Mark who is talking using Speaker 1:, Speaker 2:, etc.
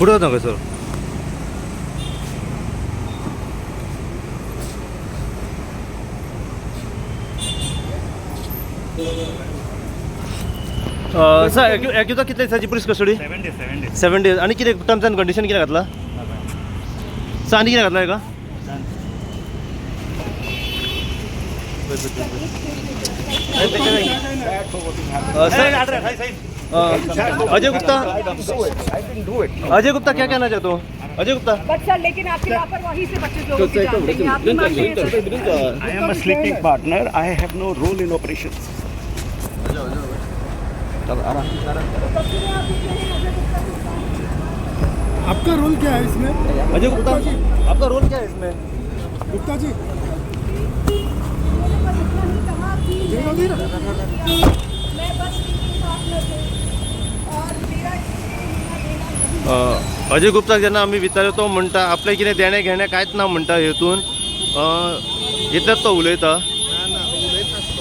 Speaker 1: फुडें वता खंयसर. सर, एक्यूजा कितले दिसाची police custody?
Speaker 2: 7 days, 7 days.
Speaker 1: 7 days. आनी कितें टर्म्स एंड कंडिशन कितें घातला सर? आनी कितें घातला हेका? सर, अजय गुप्ता, अजय गुप्ता, क्या कहना चाहते हो अजय गुप्ता?
Speaker 3: बट सर, लेकिन आपकी लापरवाही से 25 लोगों की जान गई है। आप नहीं मानते हैं sir?
Speaker 2: I am a sleeping partner. I have no role in operations.
Speaker 4: आपका रोल क्या है इसमें?
Speaker 1: अजय गुप्ता, आपका रोल क्या है इसमें?
Speaker 4: गुप्ता जी.
Speaker 3: मैंने बस इतना ही कहा कि मैं बस स्लीपिंग पार्टनर हूँ और मेरा इससे लेना देना नहीं.
Speaker 1: अजय गुप्ताक जेन्ना आमी विचारलो, तो म्हणटा आपलें कितें देणें घेणें कांयच ना म्हणटा हेतून. इतलेंच तो उलयता.